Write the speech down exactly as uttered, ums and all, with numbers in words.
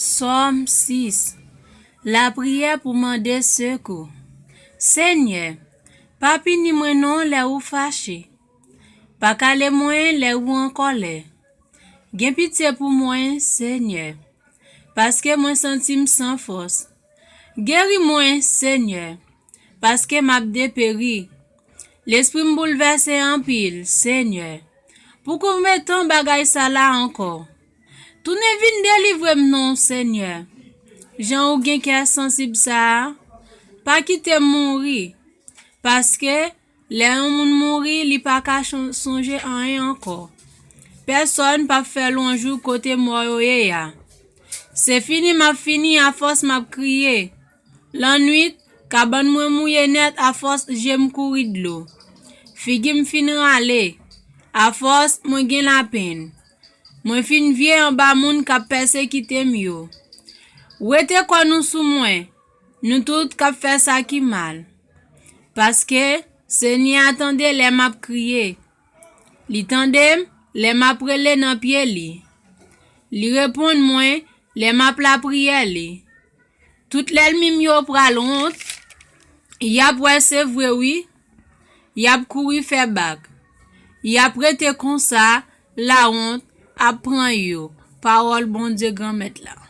Sòm sis. Lapriyè pou mande sekou. Senyè, pa pini mwen non lè ou fache. Pa kale mwen lè ou an kòlè. Gen pitye pou mwen, Senyè, paske mwen santi m san fòs. Geri mwen, Senyè, paske m ap deperi. Lespri m boulvèse anpil, Senyè. Pou konbyen tan bagay sa la ankò? Tounen vin delivre m non, Senyè. Jan ou gen kè sansib sa a, pa kite m mouri, paske lè yon moun mouri, li pa ka chon- sonje anyen ankò. Pèsòn p ap fè lwanj ou kote mò yo ye a. Se fini m ap fini, afòs m ap kriye. Lannwit, kabann mwen mouye nèt afòs je m kouri dlo. Figi m fin rale, afòs mwen gen lapenn. Mwen fin vye anba moun k ap pèsekite m yo. Wete kò nou sou mwen, nou tout k ap fè sa ki mal. Paske Senyè a tande lè m ap kriye. Li tande m lè m ap rele nan pye li. Li reponn mwen lè m ap lapriyè li. Tout lènmi m yo pral wont, y ap wè se vre wi, y ap kouri fè bak. Y ap rete konsa, lawont ap pran yo. Pawòl Bondye Granmèt la.